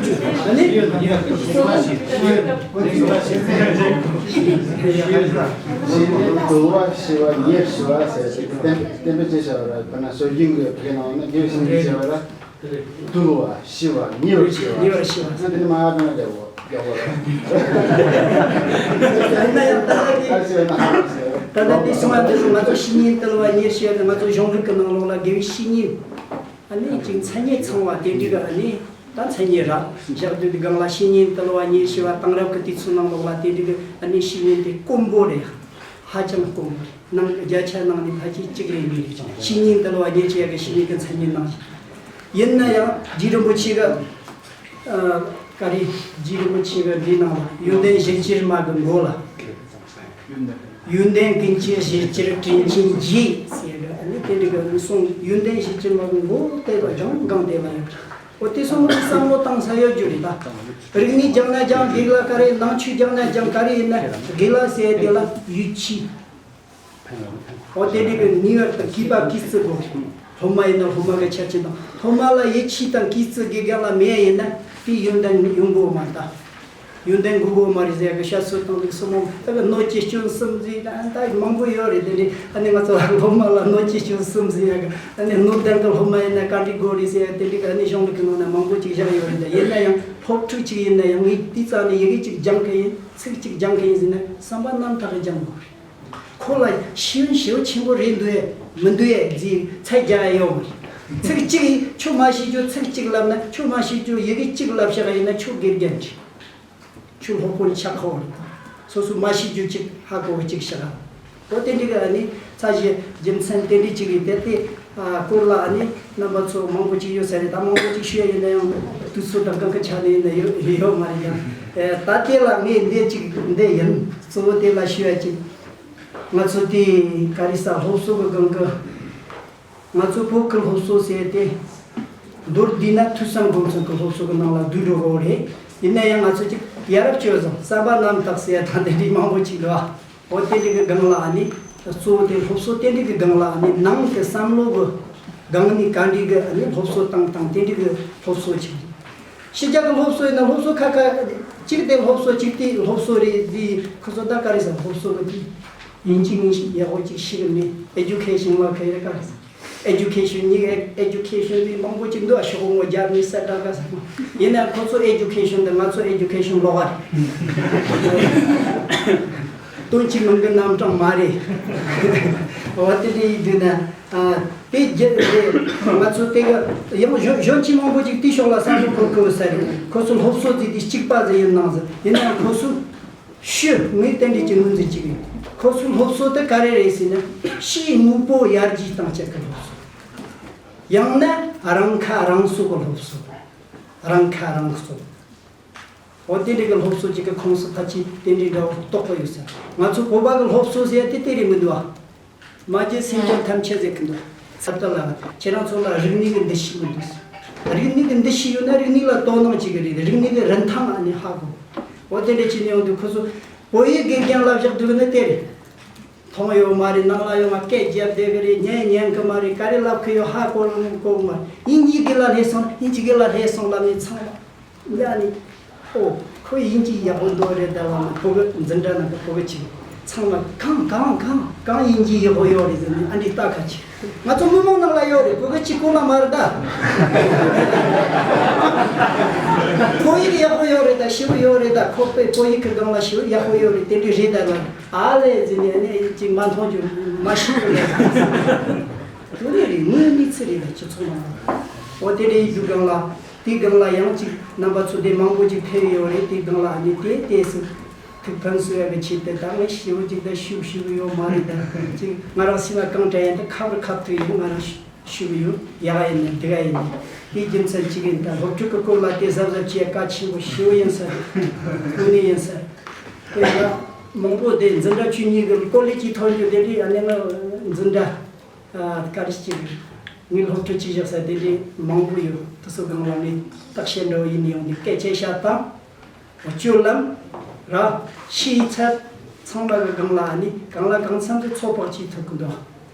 ཀུན་སྤྱོད་ཨ་ནི། དུལ་བ་ཞི་བ་ཉེར་ཞི་བ་ཟེར་ཏེ་བསྟན་བསྟན་པའི་ཅེས་བྱ་བ་ལ་དཔེར་ན་སྲོལ་རྒྱུན་གྱི་བརྒྱུད་ནང་ན་དགེ་བའི་བཤེས་གཉེན་བྱ་བ་ལ། དུལ་བ་ཞི་བ་ཉེ་བར་ཞི་བ། ཉེ་བར་ཞི་བ། ཨ་དེ་ནི་མ་ཨ་དང་རྒྱག་གོ་རྒྱག་གོ་ར། ཡིན་ན་ཡང་ད་ལྟ་དེ་ཨ་ཞི་བ་ན་ཧ་ཟེར། ད་ལྟ་དེ་སོང་བ་འདི་ཚོ་ང་ཚོ་བཤེས་གཉེན་དུལ་བ་ཉེར་ཞི་བ་དེ་ང་ཚོ་གཞུང་ལུགས་ཀྱི་ནང་ལོགས་ལ་དགེ་བའི་བཤེས་གཉེན་ཨ་ནི་ཅིག་མཚན་ཉིད་ཚང་བ་དེ་འདྲ་གི་ཨ་ནི་ད་མཚན་ཉིད་ར་འཇགས་དུས་དེ་སྒང་ལ་བཤེས་གཉེན་དུལ་བ་ཉེར་ཞི་བ་དེང་རབས་ཀྱི་དུས་ཚོད་ནང་ལོགས་ལ་དེ་འདྲ་གི་ཨ་ནི་བཤེས་གཉེན་དེ་དཀོན་པོ་རེད། ཧ་ཅང་དཀོན་པོ་རེད། ནང་བརྒྱ་ཆ་ནང་ནས་ཕལ་ཆེར་གཅིག་རེ་གཉིས་རེད། བཤེས་གཉེན་དུལ་བ་ཉེར་ཞི་བ་གི་བཤེས་གཉེན་གྱི་མཚན་ཉིད་གནང་ཞིང་། ཡིན་ན་ཡང་རྗེ་རིན་པོ་ཆེ་གི་ཨ་ཀ་རེ་རྗེ་རིན་པོ་ཆེ་གི་འདི་ནང་ལ་ཡོན་ཏན་བཞི་ཅིར་མ་གི་མགོ་ལ། ཡོན་ཏན་ཀུན་གྱི་གཞིར་གྱུར་དྲིན་ཅན་རྗེ་ཟེར་གི་ཨ་ནི་དེ་འདྲ་གི་གསུང་ཡོན་ཏན་བཞི་ཅིར་མ་གི་མགོ་བལྟས་པ་ཡང་གང་བལྟས་པ་ཡང་། འོ་དེ་སོང་བསམ་བློ་བཏང་ས་ཡོད་རྒྱུ་རེད་ད། རིག་གནས་སྦྱང་ན་སྦྱང་དགེ་ལ་ག་རེ་ནང་ཆོས་སྦྱང་ན་སྦྱང་ག་རེ་ཡིན་ན་དགེ་ལ་ཟེར་དེ་ལ་ཡིད་ཆེས། འོ་དེ་འདྲ་གི་ངེས་པར་དུ་གུས་པ་གུས་བརྩི་དགོས། སློབ་མ་ཡིན་ན་སློབ་མ་གི་ཆ་ཅན་དང་སློབ་མ་ལ་ཡིད་ཆེས་དང་གུས་བརྩི་དགེ་རྒན་ལ་མེད་ཡིན་ན་དེ་ཡོན་ཏན་ཡོང་གི་མ་རེད་ད། ཡོན་ཏན་དགོས་གོ་མ་རེད་ཟེར་གི་བཤད་སྲོལ་བཏང་འདུག་སོ་མོ་ད་གི་གནོད་སྐྱེལ་སྐྱོན་གསུམ་ཟེར་ད་ད་མང་པོ་ཡོད་རེད། དེ་འདྲའི་ཨ་ནི་ང་ཚོ་སློབ་མ་ལ་གནོད་སྐྱེལ་སྐྱོན་གསུམ་ཟེར་ཡ་གི་ཨ་ནི་གནོད་ལྡན་གི་སློབ་མ་ཡིན་ན་བཀའ་འདྲི་དགོས་རེད་ཟེར་ཡ་དེ་འདྲའི་གི་ཨ་ནི་གཞུང་ལུགས་གི་ནང་ན་མང་པོ་ཅིག་བཞག་ཡོད་རེད། ད་ཡིན་ན་ཡང་སློབ་ཕྲུག་ཅིག་ཡིན་ན་ཡང་ངས་དེའི་རྩ་ནས་ཡི་གེ་ཅིག་སྦྱང་གི་ཡིན་ཚིག་ཅིག་སྦྱང་གི་ཡིན་ཟེར་ན་བསམ་པ་རྣམ་དག་གི་སྦྱང་དགོས་རེད། ཁོ་ལ་ཤེས་ཡོན་ཞེ་པོ་ཆེན་པོ་རེད་འདུག་ཨེ་མི་འདུག་ཨེ་ཟེར་ཚད་རྒྱག་ཡ་ཡོད་མ་རེད། ཚིག་གཅིག་ཁྱོད་མ་ཤེས་རྒྱུ་ཚིག་གཅིག་ལབ་ན་ཁྱོད་མ་ཤེས་རྒྱུ་ཡི་གེ་གཅིག་ལབ་བཞག་ཡིན་ན་ཁྱོད་དགེ་རྒན་རེད། ཁྱོད་སློབ་དཔོན་ཆགས་ཁག་པོ་རེད། སོ་སོ་མ་ཤེས་རྒྱུ་གཅིག་ཧ་གོ་བ་གཅིག་བཞག་ཨ་འོ་དེ་འདྲ་གི་ཨ་ནི་ཚ་ཞེ་རྒྱུ་མཚན་དེ་འདྲ་གཅིག་རེད། དེ་དེ་ཨ་སྐོར་ལ་ཨ་ནི་རྣམ་པ་ཚོ་མང་པོ་གཅིག་ཡོད་ས་རེད། ད་མང་པོ་གཅིག་ཞུ་ཡ་ཡིན་ན་ཡང་དུས་ཚོད་དང་གང་གི་ཆ་ནས་ཡིན་ན་ཡོད་ཡོད་མ་རེད་ཀྱང་། ཨེ་ད་དེ་ལ་ངས་འདི་གཅིག་འདི་ཡིན། གཙོ་བོ་དེ་ལ་ཞུ་ཡ་གཅིག་ང་ཚོ་དེ་ག་རེ་ས་སློབ་གསོ་གི་སྒང་གི་ང་ཚོ་བོད་ཀྱི་སློབ་གསོ་ཟེར་ཏེ། མདོར་བསྡུས་ན་ཐོས་བསམ་སྒོམ་གསུམ་གྱི་སློབ་གསོ་གི་ནང་ལ་བསྡུས་འགྲོ་དགོས་རེད། ཡིན་ན་ཡང་ང་ཚོ་ཅིག་ཡ་རབས་སྤྱོད་བཟང་བསམ་པ་རྣམ་དག་ཟེར་ཡ་དང་དེ་འདྲའི་མང་པོ་ཅིག་འདུག་ཨ། འོ་དེ་འདྲའི་གི་སྒང་ལ་ཨ་ནི་གཙོ་བོ་དེ་སློབ་གསོ་དེ་འདྲའི་གི་སྒང་ལ་ཨ་ནི་ནང་གི་བསམ་བློ་གི་སྒང་ནས་ག་འདྲའི་གི་ཨ་ནི་སློབ་གསོ་བཏང་སྟངས་དེ་འདྲའི་གི་སློབ་གསོ་ཅིག་རེད། ཕྱི་རྒྱལ་གྱི་སློབ་གསོ་ཡིན་ན་སློབ་གསོ་ཁ་ཁ་གཅིག་དེ་སློབ་གསོ་གཅིག་དེ་སློབ་གསོ་རེད་དེ་ཁོ་ཚོ་ད་ག་རེ་ཟེར་སློབ་གསོ་གི་དེ་ཡིན་གཅིག་མིན་གཅིག་ཡག་པོ་གཅིག་ཤེས་གི་མེད། ཨེ་ཌུ་ཁེ་ཤན་ལ་ཁ་ཡ་ག་རེ་ཟེར། ཨེ་ཌུ་ཁེ་ཤན་གཉིས་ཀ་ཨེ་ཌུ་ཁེ་ཤན་དེ་མང་པོ་གཅིག་འདུག་ཨ། ཤོག་ངོ་རྒྱ་མི་ས་ད་ག་ཟེར་མ་ཡིན་ན་ཁོ་ཚོ་ཨེ་ཌུ་ཁེ་ཤན་དེ་ང་ཚོ་ཨེ་ཌུ་ཁེ་ཤན་ལོག་ག་རེད། དོན་གཅིག་མིན་གི་རྣམ་གྲངས་མ་རེད། འོ་དེ་འདྲ་ཡིན་དུས་ན། ཨ། དེ་རྒྱུ་རེད། ང་ཚོ་དེ་ག་ཡང་གཞོན་གཞོན་སྐྱེས་མང་པོ་ཅིག་དེའི་ཕྱོགས་ལ་བསམ་བློ་འཁོར་དགོས་ས་རེད། ཁོ་ཚོ་སློབ་གསོ་བརྩིས་ཏེ་གཅིག་པ་ཟིག་ཡིན་ནང་ཟིག་ཡིན་ནའང་ཁོ་ཚོ་ཤི་ངས་དེ་འདྲའི་ཅིག་ངོས་འཛིན་ཅིག་ཡིན། ཁོ་ཚོའི་སློབ་གསོ་དེ་ག་རེ་རེད་ཟེར་ན་ཕྱིའི་དངོས་པོ་ཡར་རྒྱས་གཏོང་བྱེད་ཀྱི་སློབ་གསོ། ཡང་ན་རང་ཁ་རང་གསོ་གི་སློབ་གསོ། རང་ཁ་རང་གསོ། འོ་དེ་འདྲའི་གི་སློབ་གསོ་ཅིག་གི་ཁོངས་སུ་ཕལ་ཆེར་དེ་འདྲའི་འདྲ་བོ་གཏོགས་པ་ཡོད་ས། ང་ཚོ་བོད་པ་གི་སློབ་གསོ་ཟེར་ཡ་དེ་དེ་རེད་མི་འདུག་ཨ། མ་བརྗེད་སེམས་ཅན་ཐམས་ཅད་ཟེར་གི་འདུག་ཚབ་ཏུ་ལ་ཁྱེད་རང་ཚོ་ལ་རིག་གནས་ཀྱི་འདུ་ཤེས་མི་འདུག་རིག་གནས་ཀྱི་འདུ་ཤེས་ཡོད་ན་རིག་གནས་ལ་དོ་སྣང་བྱེད་གི་རེད། རིག་གནས་ཀྱི་རིན་ཐང་ཨ་ནི་ཧ་གོ་འོ་དེ་འདྲ་བྱས་ནས་ཡོང་དུས་ཁོ་ཚོ་བོད་ཡིག་དགེ་རྒན་ལ་བཞག་འདུག་ནི་དེ་རེད། མཐོང་ཡོད་མ་རེད། ནང་ལ་ཡོང་བ་སྐད་རྒྱབ་བསྡད་གི་རེད། ཉན་ཉན་གི་མ་རེད། ག་རེ་ལབ་གི་ཡོད་ཧ་གོ་གོ་མ་རེད། དབྱིན་ཇི་གི་ལ་སླེབས་སོང་། དབྱིན་ཇི་གི་ལ་སླེབས་སོང་ལབ་ནས་ཚང་མ་ཡ་ནི་ཨོ་ཁོ་དབྱིན་ཇི་ཡག་པོ་འདུག་རེད་ད་ལབ་ནས་བོད་གི་འཛིན་གྲྭ་ནང་གི་བོད་གི་ཅིག་ཚང་མ་གང་གང་གང་གང་དབྱིན་ཇི་ཡག་པོ་ཡོད་རེད་ཟེར་ནས་ཨ་འདྲི་ལྟ་ཁ་ཆེ། ང་ཚོ་མི་མང་ནང་ལ་ཡོད་རེད། བོད་གི་ཅིག་གོ་ལ་མ་རེད་ད། བོད་ཡིག་ཡག་པོ་ཡོད་རེད་ད། ཞེ་པོ་ཡོད་རེད་ད། ཁོ་པའི་བོད་ཡིག་གི་སྒང་ལ་ཞེ་པོ་ཡག་པོ་ཡོད་རེད། དེ་འདྲ་རེད་ད་ལབ། ཨ་ལས་ཟེར་ནས་ནི་ཅིག་མ་མཐོང་རྒྱུ་མ་ཤེས་རྒྱུ་ལས། དེ་ནི་རེད། དངོས་གནས་ཚུལ་རེད་ལ་སྤྱི་ཚོགས་ནང་ལ། འོ་དེ་འདྲ་ཡིན་དུས་སྒང་ལ་དེའི་སྒང་ལ་ཡང་ཅིག་རྣམ་པ་ཚོ་དེ་མང་པོ་ཅིག་ཕེབས་ཡོད་རེད། དེའི་སྒང་ལ་ཨ་ནི་དེ་དེ་སུ་ཐུགས་ཕན་གསོས་ཡག་གི་ཆེད་དུ་ད་ངས་ཞེ་པོ་ཅིག་ད་ཞུ་ཞུ་གི་ཡོད་མ་རེད། ད་ཅིག་ང་རང་སེམས་ལ་གང་དྲན་ཡིན་ད་ཁ་བར་ཁ་ཐུག་ཡིན། ང་རང་ཞུ་གི་ཡོད། ཡག་ཡིན་ནི་འདི་ག་ཡིན་ནི་དེ་རྒྱུ་མཚན་གཅིག་ཡིན། ད་སློབ་ཕྲུག་གི་སྐོར་ལ་དེ་གཟབ་གཟབ་བྱེད་གལ་ཆེན་པོ་ཞེ་པོ་ཡིན་ས་རེད། དངོས་གནས་ཡིན་ས་རེད། དེ་ཡང་མང་པོ་དེ་འཛིན་གྲྭ་བཅུ་གཉིས་ཀྱི་ཀོ་ལེ་ཇི་ཐོན་རྒྱུ་དེ་འདྲའི་ཨ་ནེ་ང་འཛིན་གྲྭ་ཨ་ག་རེ་ཅིག་ངའི་སློབ་ཕྲུག་ཅིག་བཞག་ས་དེ་འདྲའི་མང་པོ་ཡོད། དེ་ཚོ་སྒང་ལ་ངས་བརྟག་དཔྱད་འདྲ་བོ་ཡིན་ཡོང་དུས་སྐད་ཆ་བཤད་སྟངས། སྤྱོད་ལམ། ར། ཤེས་ཚད། ཚང་མ་གི་སྒང་ལ་ནི་གང་ལ་གང་འཚམ་དུ་ཚོད་དཔག་བྱེད་ཐུབ་ཀྱི་འདུག་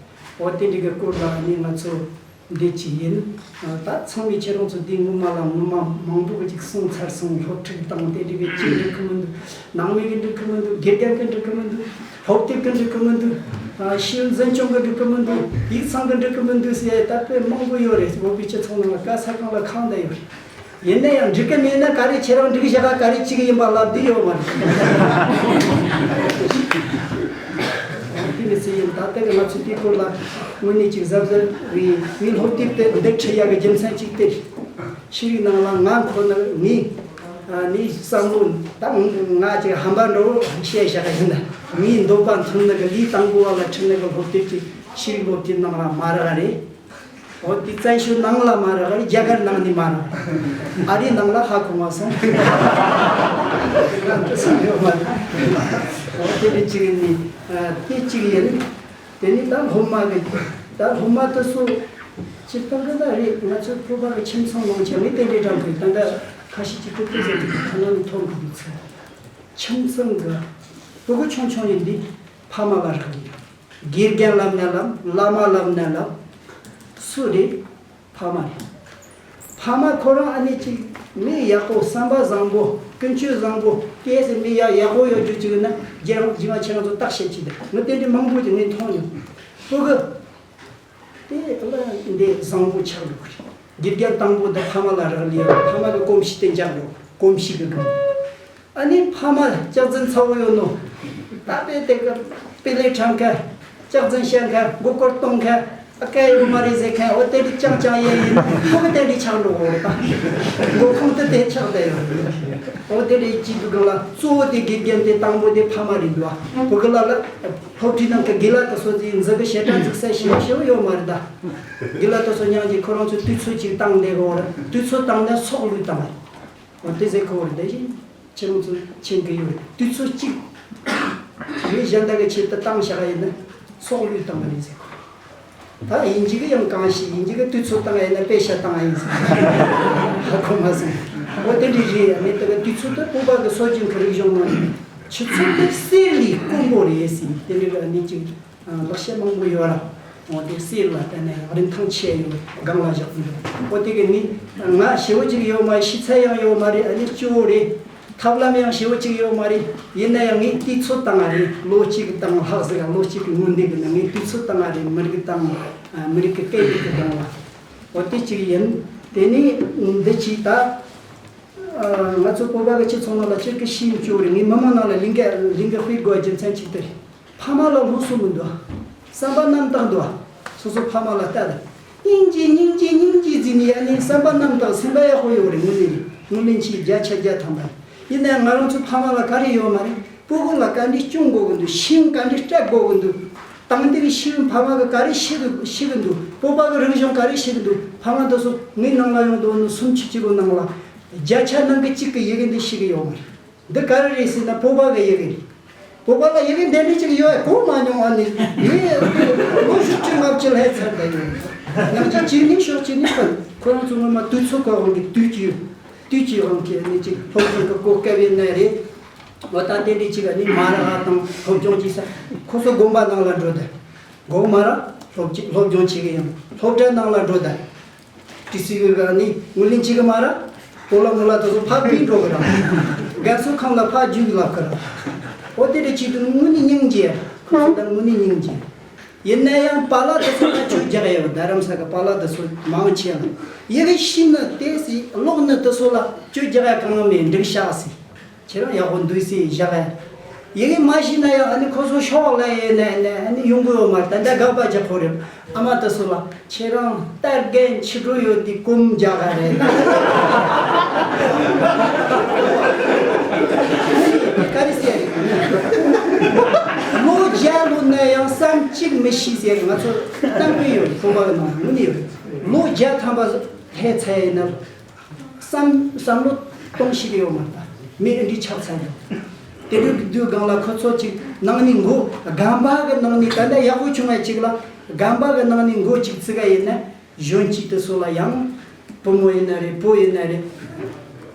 འོ་དེ་འདྲ་གི་སྐོར་ལ་ནི་ང་ཚོ་འདི་ཅིག་ཡིན། ད་ཚང་མས་ཁྱེད་རང་ཚོ་འདི་ངོ་མ་ལ་ངོ་མ་མང་པོ་གི་ཅིག་གསུངས་ཚར་སོང་། སློབ་ཕྲུག་དང་དེ་འདྲ་གི་ཅིག་འགྲིག་གི་མི་འདུག་ནང་མི་གི་འགྲིག་གི་མི་འདུག་དགེ་རྒན་གི་འགྲིག་གི་མི་འདུག་སློབ་དེབ་གི་འགྲིག་གི་མི་འདུག་ཨ་ཤེས་ཡོན་འཛིན་སྐྱོང་གི་འགྲིག་གི་མི་འདུག་ཡིག་ཚང་གི་འགྲིག་གི་མི་འདུག་ཟེར་ད་དཔེ་མང་པོ་ཡོད་རེད། བོད་པའི་སྤྱི་ཚོགས་ནང་ལ་ག་ས་གང་ལ་ཁག་འདྲ་ཡོད་རེད། ཡིན་ན་ཡང་འགྲིག་གི་མེད་ན་ག་རེ་ཁྱེད་རང་འགྲིག་བཞག་ག་ག་རེ་བྱེད་གི་ཡིན་པ་ལབ་བསྡད་ཡོད་མ་རེད། དེ་མི་ཚེ་ཡིན། ད་ལྟ་གི་ང་ཚོས་དེའི་སྐོར་ལ་དངོས་གནས་ཅིག་གཟབ་གཟབ་རེད། ངའི་སློབ་དེབ་དེ་འདི་ཁྲིད་ཡག་གི་རྒྱུ་མཚན་གཅིག་དེ་རེད། ཤེས་རིག་ནང་ལ་ང་ཁོ་ནི་ངའི་ཨ་ནི་བསམ་བློ་ད་ང་ཅིག་ཧམ་པ་འདྲ་བོ་བཤད་བཞག་གི་ཡིན། ད་ངའི་འདོད་པ་མཐུན་ནི་གི་ལས་དང་པོ་བ་ལ་ཁྲིད་ནི་གི་སློབ་དེབ་ཀྱི་ཤེས་རིག་སློབ་དེབ་ནང་ལ་མ་རག་རེད། འོ་དེ་བཙན་བྱོལ་ནང་ལ་མ་རག་རེད། རྒྱ་གར་ནང་ནས་མ་རག་ཨ་རི་ནང་ལ་ཧ་གོ་མ་སོང་། ང་འདྲ་ས་ཡོད་མ་རེད། འོ་དེ་འདྲ་གཅིག་ནི་དེ་གཅིག་ཡིན། དེ་ནི་ད་སློབ་མ་གི་ད་སློབ་མ་དེ་ཚོ་སྤྱིར་བཏང་གི་ད་རེད། ང་ཚོའི་བོད་པ་གི་ཁྱིམ་ཚང་ནང་ཆ་ནས་དེ་འདྲའི་འདྲ་འདུག་ད་ལྟ་ཁ་ཤས་ཀྱིས་དེ་ཚོ་ཟེར་གི་འདུག་ཁ་ནང་ནས་མཐོང་གི་འདུག་ཚེ་ཁྱིམ་ཚང་གི་ཕྲུ་གུ་ཆུང་ཆུང་ཡིན་དུས་ཕ་མ་ལ་རག་ཡོད། དགེ་རྒན་ལབ་ན་ལབ། བླ་མ་ལབ་ན་ལབ། སུ་རེད། ཕ་མ་རེད། ཕ་མ་ཁོ་རང་ཨ་ནི་ཅིག་མི་ཡག་པོ། བསམ་པ་བཟང་པོ། ཀུན་སྤྱོད་བཟང་པོ། སྐྱེས་སུ་མི་ཡག་ཡག་པོ་ཡོད་རྒྱུ་ཅིག་ན་རྒྱལ་རབས་རྗེས་མ་ཁྱེད་རང་ཚོ་བརྟག་དཔྱད་བྱེད་དེ། ངས་དེ་འདྲའི་མང་པོ་ཅིག་ངས་མཐོང་མྱོང་། ཕྲུ་གུ་དེ་ལ་འདི་བཟང་པོ་ཆགས་འགྲོ་གི་རེད། དགེ་རྒན་དང་པོ་དེ་ཕ་མ་ལ་རག་ལས། ཕ་མ་གི་གོམས་གཤིས་དེ་འཇགས་འགྲོ། གོམས་གཤིས་གི་སྒང་། ཨ་ནི་ཕ་མ་སྐྱག་རྫུན་ཚ་བོ་ཡོད་ནོ། ད་པེ་དེ་ག་པེ་ལེ་ཁྲང་ཁ། སྐྱག་རྫུན་བཤད་ཁ། མགོ་སྐོར་གཏོང་ཁ། ཨ་ཀ་ཡོད་མ་རེད་ཟེར་ཁ། འོ་དེ་འདྲ་ཅང་ཅང་ཡེ་ཡིན། ཕྲུ་གུ་དེ་འདྲ་ཆགས་འགྲོ་གོ་རེད་ད། མགོ་ཁུངས་དེ་དེ་ཆགས་བསྡད་ཡོད་རེད། འོ་དེ་འདྲ་ཅིག་གི་སྒང་ལ་གཙོ་བོ་དེ་དགེ་རྒན་དེ་དང་པོ་དེ་ཕ་མ་རེད་འདུག་ཨ། བུ་གི་ལ་ལ་སློབ་གྲྭའི་ནང་གི་དགེ་ལགས་དེ་ཚོ་དེ་འཛི་གི་ཞེ་དྲག་འཛིག་ས་ཞེ་པོ་ཞེ་པོ་ཡོད་མ་རེད་ད། དགེ་ལགས་དེ་ཚོ་མཉམ་གྱི་ཁོ་རང་ཚོ་དུས་ཚོད་ཅིག་བཏང་བསྡད་གོ་རེད། དུས་ཚོད་བཏང་ན་སྲོག་བློས་བཏང་བ་རེད། འོ་དེ་ཟེར་གོ་རེད། དེ་བཞིན། ཁྱེད་རང་ཚོ་མཁྱེན་གྱི་ཡོད་རེད། དུས་ཚོད་གཅིག་མི་གཞན་དག་གི་ཆེད་དུ་བཏང་བཞག་ཡིན་ན་སྲོག་བློས་བཏང་བ་རེད་ཟེར་གོ། ད་ཡིན་གཅིག་གི་ཡང་གང་ཞིག་ཡིན་གཅིག་གི་དུས་ཚོད་བཏང་ཡིན་ན་པེ་ཤ་བཏང་ཡིན་ཟེར། ཧ་གོ་མ་སོང་། འོ་དེ་འདྲ་རེད། ཨ་ནི་ད་ག་དུས་ཚོད་དེ་བོད་པ་གི་སྲོལ་རྒྱུན་གྱི་རིག་གཞུང་ནང་ནས་ཆུ་ཚོད་དེ་གསེར་ལས་དཀོན་པོ་རེད་ཟེར། དེ་འདྲ་གི་ཨ་ནི་ཅིག་ལེགས་བཤད་མང་པོ་ཡོད་ར། འོ་དེ་གསེར་ལ་ལྟ་ན་ཡང་རིན་ཐང་ཆེ་ཡོད། སྒང་ལ་བཞག་འདུག་འོ་དེ་གི་ནི་ང་ཞེ་བོ་ཅིག་ཡོད་མ་རེད། ཤེས་ཚད་ཡང་ཡོད་མ་རེད། ཨ་ནི་སྐྱོ་བོ་རེད། ཐབས་ལམ་ཡང་ཞེ་བོ་ཅིག་ཡོད་མ་རེད། ཡིན་ན་ཡང་ངས་དུས་ཚོད་བཏང་བ་རེད། ལོ་གཅིག་གི་བཏང་ལྷག་ཟེར་ཡང་ལོ་གཅིག་གི་སྔོན་འདི་གི་ནང་ངས་དུས་ཚོད་བཏང་བ་རེད། མི་རིགས་བཏང་། མི་རིགས་ཀྱི་སྐད་ཡིག་གི་སྒང་ལ། འོ་དེ་གཅིག་ཡིན། དེ་ནས་འདི་གཅིག་ད། ང་ཚོ་བོད་པ་གི་སྤྱི་ཚོགས་ནང་ལ་སྤྱིར་གི་ཤེས་ཡོན་སྐྱོ་བོ་རེད། ངས་མི་མང་ནང་ལ་ལིང་ག་ལིང་ག་དཔེ་དགོས་རྒྱུ་མཚན་གཅིག་དེ་རེད། ཕ་མ་ལ་སློབ་གསོ་མི་འདུག་བསམ་པ་རྣམ་དག་འདུག་སོ་སོ་ཕ་མ་ལ་ལྟ་དང་། སྙིང་རྗེ་སྙིང་རྗེ་སྙིང་རྗེ་ཟེར་ནས་ཡ་ནི་བསམ་པ་རྣམ་དག་སེམས་པ་ཡག་པོ་ཡོད་རེད། དངོས་གནས་རེད། དངོས་གནས་ཆེས་བརྒྱ་ཆ་བརྒྱ་ཐམ་པ་རེད། ཡིན་ནའང་ང་རང་ཚོ་ཕ་མ་ལ་ག་རེ་ཡོད་མ་རེད། སྤུ་གུ་ལ་ག་འདྲས་སྐྱོང་དགོས་ཀྱི་འདུག་ཤེས་ཡོན་ག་འདྲས་སྤྲད་དགོས་ཀྱི་འདུག་དང་དེ་རིང་ཤེས་ཡོན་ཕ་མ་གི་ག་རེ་ཤེས་ཀྱི་ཤེས་ཀྱི་འདུག་བོད་པ་གི་རིག་གཞུང་ག་རེ་ཤེས་ཀྱི་འདུག་ཕ་མ་དེ་ཚོ་ངའི་ནང་ལ་ཡོང་དུས་ནི་སུམ་ཅུ་གཅིག་གི་ནང་ལ་བརྒྱ་ཆ་ནང་གི་གཅིག་གི་ཡི་གེ་འདི་ཤེས་ཀྱི་ཡོད་མ་རེད། འདི་ག་རེ་རེད་ཟེར་ན་བོད་པ་གི་ཡི་གེ་རེད། བོད་པ་ལ་ཡི་གེ་འདི་འདྲ་ཅིག་ཡོད་གོ་མ་མྱོང་། ཨ་ནི་ངས་ལོ་བཞི་བཅུ་ལྔ་བཅུ་ལྷག་ཚར་བསྡད་ཡོད། ནང་གི་གཅིག་ནི་ཤོག་གཅིག་ནི་ཁོ་ཁོ་རང་ཚོ་ངོ་མ་དུས་ཚོད་ག་འོང་གི་དུས་ཀྱི་དུས་ཀྱི་འོང་གི་ནི་ཅིག་སློབ་སྦྱོང་གི་གོ་སྐབས་ཡིན་ནའི་རེད། འོ་ད་དེ་འདྲ་ཅིག་ཨ་ནི་མ་ར་ཨ་དང་སློབ་སྦྱོང་བྱེད་ས་ཁོ་ཚོ་དགོན་པ་ནང་ལ་འགྲོ་དེ། དགོན་མ་ར་སློབ་སློབ་སྦྱོང་བྱེད་གི་ཡང་སློབ་གྲྭ་ནང་ལ་འགྲོ་དེ། ཏི་སི་གི་ག་ནི་ངུ་ལིན་ཅི་གི་མ་ར། པོ་ལ་མོ་ལ་དེ་ཚོ་ཕ་བི་འགྲོ་གི་ར། རྒན་གསོ་ཁང་ལ་ཕ་རྒྱུག་ལབ་གི་ར། འོ་དེ་འདྲ་བྱེད་དུས་ངུ་ནི་སྙིང་རྗེ། ཁོ་ཚོ་ད་ངུ་ནི་སྙིང་རྗེ། ཡིན་ན་ཡང་པཱ་ལགས་དེ་ཚོ་ལ་ཆོས་རྒྱག་ཡོད། རྡ་རམ་ས་གི་པཱ་ལགས་དེ་ཚོ་མང་ཆེ་ལ། ཡི་གེ་ཤེས་ནི་དེ་སི་ཀློག་ནི་དེ་ཚོ་ལ་ཆོས་རྒྱག་ཡ་གང་མེད། འགྲིག་ཤག་སི། ཁྱེད་རང་ཡག་པོ་འདུག་སེ་བཞག་ཨ། ཡི་གེ་མ་ཤེས་ན་ཡང་ཨ་ནི་ཁོ་ཚོ་ཤོག་ལ་ཡེ་ནས་ནས་ཨ་ནི་ཡོང་གི་ཡོད་མ་རེད། ད་ལྟ་དགག་པ་རྒྱག་གོ་རེད། ཨ་མ་དེ་ཚོ་ལ་ཁྱེད་རང་ལྟར་རྒན་ཕྱི་དྲོ་ཡོད་དུས་སྐོམ་རྒྱག་ག་རེད། ག་རེ་ཟེར། ལོ་བརྒྱ་ལོན་ན་ཡང་བསམ་གཅིག་མི་ཤེས་ཟེར། ང་ཚོ་གཏམ་དཔེ་ཡོད་རེད། ཁོ་པ་གི་ནང་ངུ་ནི་ཡོད་རེད། ལོ་བརྒྱ་ཐམ་པ་ལྷས་ཚར་ཡིན་ན། བསམ་བསམ་བློ་གཏོང་ཤེས་ཀྱི་ཡོད་མ་རེད། ད་མི་འདི་འདྲའི་ཆགས་ཚར་འདུག་དེ་འདྲའི་དུས་སྒང་ལ་ཁོ་ཚོ་ཅིག་ནང་ནས་མགོ་རྒན་པ་གི་ནང་ནས་ད་ལྟ་ཡག་པོ་བྱུང་བ་ཅིག་ལ་རྒན་པ་གི་ནང་ནས་མགོ་ཅིག་ཙི་ག་ཡིན་ན་གཞོན་སྐྱེས་དེ་ཚོ་ལ་ཡང་བུ་མོ་ཡིན་ན་རེད། བུ་ཡིན་ན་རེད།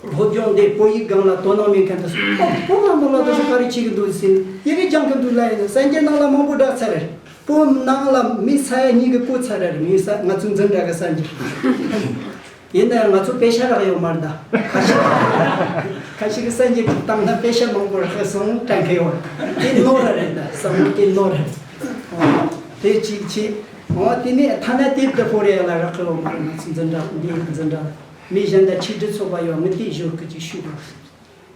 སློབ་སྦྱོང་འདི་བོད་ཡིག་སྒང་ལ་དོ་སྣང་མེད་མཁན་དེ་ཚོ་ཨོ་བུ་ལ་མོ་ལ་དེ་ཚོ་ག་རེ་བྱེད་ཀྱི་འདུག་ཟེར་ནས་ཡི་གེ་སྦྱང་གི་འདུག་ལབ་ཡིན་ན་གསར་འགྱུར་ནང་ལ་མང་པོ་བསྒྲགས་ཚར་རེད། བོད་ནང་ལ་མི་ས་ཡ་གཉིས་ཀྱིས་གོ་ཚར་རེད། ངའི་ས་ང་ཚོ་འཛིན་གྲྭ་གི་གསར་འགྱུར། ཡིན་ན་ཡང་ང་ཚོ་པེ་ཤ་རག་ཡོད་མ་རེད། ད་ཁ་ཤས་ཁ་ཤས་ཀྱི་གསར་འགྱུར་ཅིག་བཏང་ན་པེ་ཤ་མང་པོ་རག་སོང་དྲན་གི་ཡོད། དེ་ནོར་ར་རེད། ད་བསམ་བློ་དེ་ནོར་ར་རེད། དེ་གཅིག་བྱས། འོ་དེ་ནས་ཐ་ན་དེབ་དེ་ཕོ་རེ་ལ་རག་གི་ཡོད་མ་རེད། ང་ཚོ་འཛིན་གྲྭ་འདིའི་འཛིན་གྲྭ་ལ་མི་གཞན་དང་ཆིག་སྒྲིལ་ཚོགས་པ་ཡོད། ངས་དེ་ཞོར་གི་ཅིག་ཞུ་དགོས།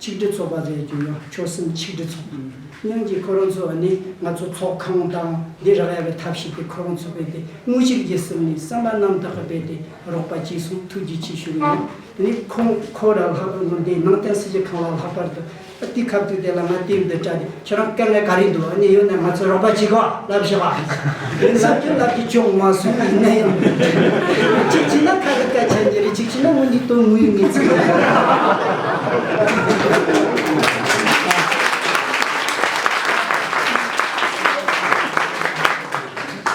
ཆིག་སྒྲིལ་ཚོགས་པ་ཟེར་རྒྱུ་ཡང་ཆོལ་གསུམ་ཆིག་སྒྲིལ་ཚོགས་པ། སྙིང་རྗེ། ཁོ་རང་ཚོ་ནི་ང་ཚོ་ཚོགས་ཁང་དང་འདི་རག་ཡ་གི་ཐབས་ཤེས་དེ་ཁོ་རང་ཚོ་བས་ཏེ་དངོས་གཞི་རྒྱུ་གསུམ་ནས་བསམ་པ་རྣམ་དག་གི་བས་ཏེ་རོགས་པ་བྱས་སོང་། ཐུགས་རྗེ་ཆེ་ཞུ་གི་ཡིན། དེ་ནས་ཁོང་ཁོ་ར་ལྷག་པར་དུ་འདི་ནང་བསྟན་སྲིད་ཀྱི་ཁང་བ་ལྷག་པར་དུ་དེ་ཁ་ཐུག་དེ་ལ་ང་དེབ་འདི་སྤྲད་དེ་ཁྱེད་རང་དཀའ་ངལ་ག་རེ་འདུག་ཨ་ནི་ཡོད་ན་ང་ཚོ་རོགས་པ་བྱེད་གོ་ལབ་ཤོག་ཨ། དེ་ལབ་རྒྱུ་ལབ་རྒྱུ་ཅུང་མ་སོང་། ཡིན་ན་ཡང་གཅིག་བྱས་ན་ཁ་ཁ་སྐད་ཆ་འདི་རེད། གཅིག་བྱས་ན་ངོ་འདི་དོན་དངོས་ཡོད་ངེས་ཚིག་རེད།